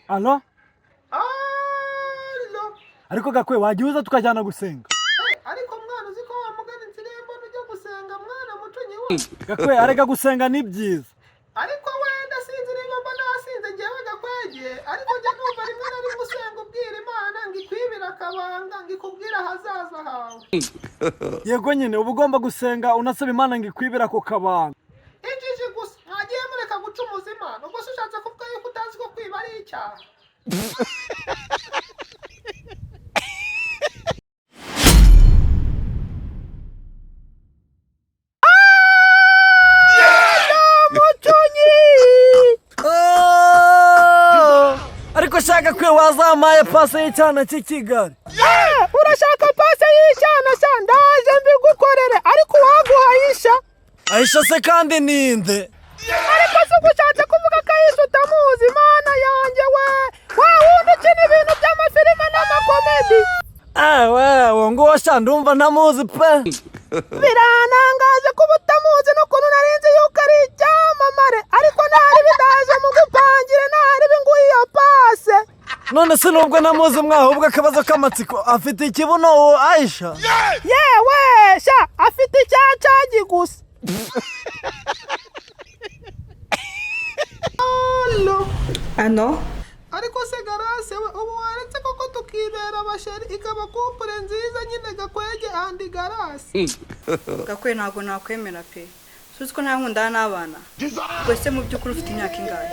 Alo? Alo. Ariko Gakwe, wagiye uza tukajyana gusenga. Ariko mwana, uzi ko wa mugani nsigaye mbona ujya gusenga, mwana mucunyi we. Gakwe, arega gusenga ni byiza. Ariko wenda sinzi niba mba nasinze ngewe Gakwege, ariko njya numva rimwe na rimwe usenga ubwira Imana ngo ikwibire akabanga, ngo ikubwire ahazaza hawe. Yego nyine, uba ugomba gusenga unasaba Imana ngo ikwibire ako kabanga. Injiji gusa, mwagiye mureka gucumuza Imana. Ubwo se ushatse kuvuga yuko utazi ko kwiba ari icyaha? Ariko shaka kwe, wazampaye pase y'icyana cy'i Kigali. Urashaka pase y'icyana? Sha, ndaje mbigukorere, ariko uwaguha Ayisha. Ayisha se kandi ninde? Ariko se ubwo ushatse kuvuga ko Ayisha utamuzi? Imana yanjye we, wa wundi ukina ibintu by'amafilime n'amakomedi. Ewe, uwo nguwo sha ndumva ntamuzi pe. Biranangaje kuba utamuzi n'ukuntu narinzi yuko ari icyamamare, ariko ntari bidaje mu gupangire, ntari nguye iyo pase. None se nubwo ntamuzi mwahubwo, akabazo k'amatsiko, afite ikibuno uwo Ayisha? Yewe sha, afite icyacagi gusa. Alo? Ano? Ariko se Garase we, ubu waretse koko tukibera abasheri, ikaba couple nziza nyine, Gakwege and Garase? Gakwe, ntabwo nakwemera pe. Suzi ko nta nkundana n'abana. Ubwo se mu by'ukuri ufite imyaka ingahe?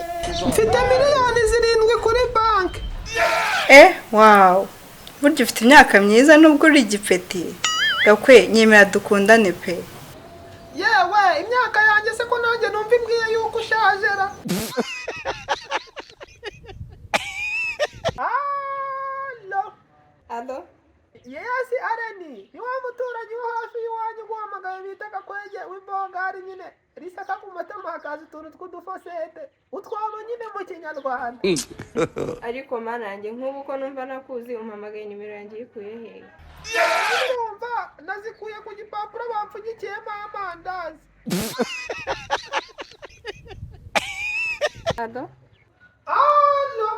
Mfite miliyoni 7 kuri banki. Eh, wow, burya ufite imyaka myiza nubwo uri igipeti. Gakwe, nyemera dukundane pe. Yewe, imyaka yanjye se ko nanjye numva imbwiye yuko ushaje ra? Alo? Alo? Yes, Areni, ni wa muturanyi wo hafi y'iwanyu guhamagaye bita Gakwege w'imbongari nyine, risaka ku matama hakaza utuntu tw'udufosete, utwabo nyine mu Kinyarwanda. Ariko mana yanjye, nk'ubu ko numva nakuzi, umpamagaye nimero yanjye uyikuye hehe? Urumva nazikuye ku gipapuro bapfunyikiyemo amandazi. Alo? Alo?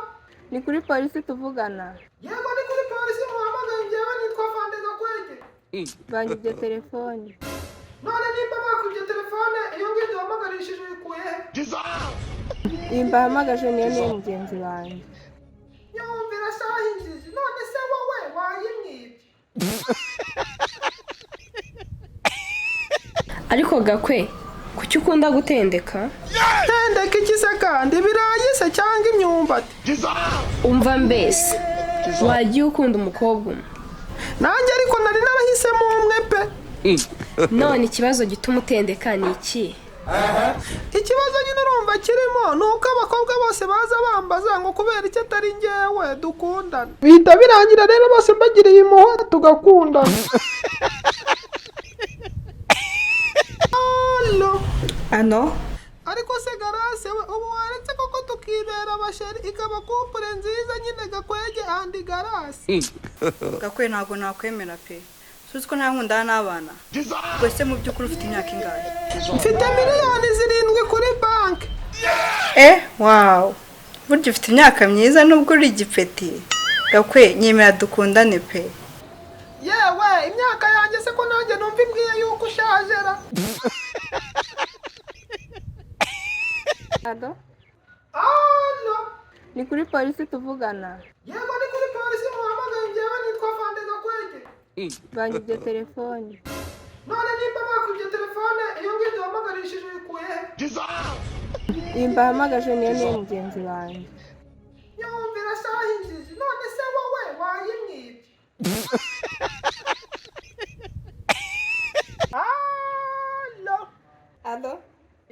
Ni kuri polisi tuvugana? Yego, ni kuri polisi muhamagaye, njyewe nitwa Fande Gakwege. Banyibye telefone. None nimba bakwibye telefone, iyo ngiyo uhamagarishije uyikuye he? Iyi mbahamagaje niyo niyo mugenzi wanjye. Yumvira shaha injiji, none se wowe wayimwibye? Ariko Gakwe, kuki ukunda gutendeka? Tendeka iki se kandi? Ibirayi se cyangwa imyumbati? Umva mbese, wagiye ukunda umukobwa umwe. Nanjye ariko nari narahisemo umwe pe. None ikibazo gituma utendeka ni iki? Ikibazo nyine urumva kirimo ni uko abakobwa bose baza bambaza ngo kubera icyo atari njyewe dukundana, bihita birangira rero bose mbagiriye impuhwe tugakundana. Alo? Ano? Ariko se Garase we, ubu waretse koko tukibera abasheri, ikaba couple nziza nyine, Gakwege and Garase? Gakwe, ntabwo nakwemera pe. Suzi ko nta nkundana n'abana. Ubwo se mu by'ukuri ufite imyaka ingahe? Mfite miliyoni 7 kuri banki. Eh, wow, burya ufite imyaka myiza nubwo uri igipeti. Gakwe, nyemera dukundane pe. Yewe, imyaka yanjye se ko nanjye numva imbwiye yuko ushaje ra? Alo? Alo? Ni kuri polisi tuvugana? Yego, ni kuri polisi muhamagaye, njyewe nitwa Fande Gakwege. Banyibye telefone. None nimba bakwibye telefone, iyo ngiyo uhamagarishije uyikuye he? Iyi mbahamagaje niyo niyo mugenzi wanjye. Yumvira shaha injiji, none se wowe wayimwibye? Alo? Alo?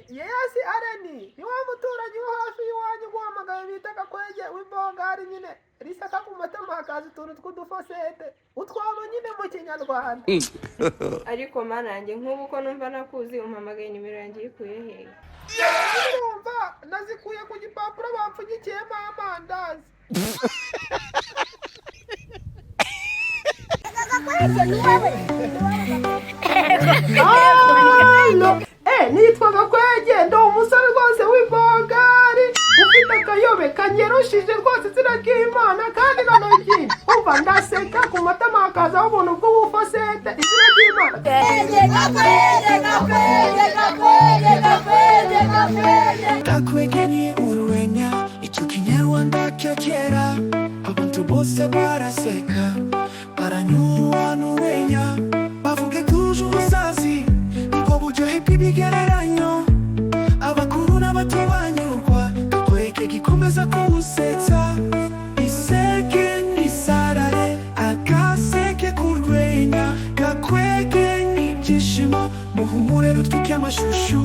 Yes, Areni, ni wa muturanyi wo hafi y'iwanyu guhamagaye bita Gakwege w'imbongari nyine, risaka ku matama hakaza utuntu tw'udufosete, utwabo nyine mu Kinyarwanda. Ariko mana yanjye, nk'ubu ko numva nakuzi, umpamagaye nimero yanjye uyikuye hehe? Urumva nazikuye ku gipapuro bapfunyikiyemo amandazi. Alo? Nitwa Gakwege, ndi umusore rwose w'imbongari ufite akayobe. Ndaseka ngerushije rwose, izina ry'Imana. Kandi noneho ikindi, umva, ndaseka ku matama hakazaho ubuntu bw'ubufosete, izina ry'Imana. Gakwege urwenya, icyo Kinyarwanda cya kera. Abantu bose baraseka, baranyurwa n'urwenya. Bavuge tuje ubusazi, nibwo buryohe bw'ibigereranyo. Abakuru n'abato banyurwa, Gakwege gikomeza kuwusetsa. Iseke n'isarare, agaseke k'urwenya. Gakwege n'ibyishimo, muhumure rutwike amashusho.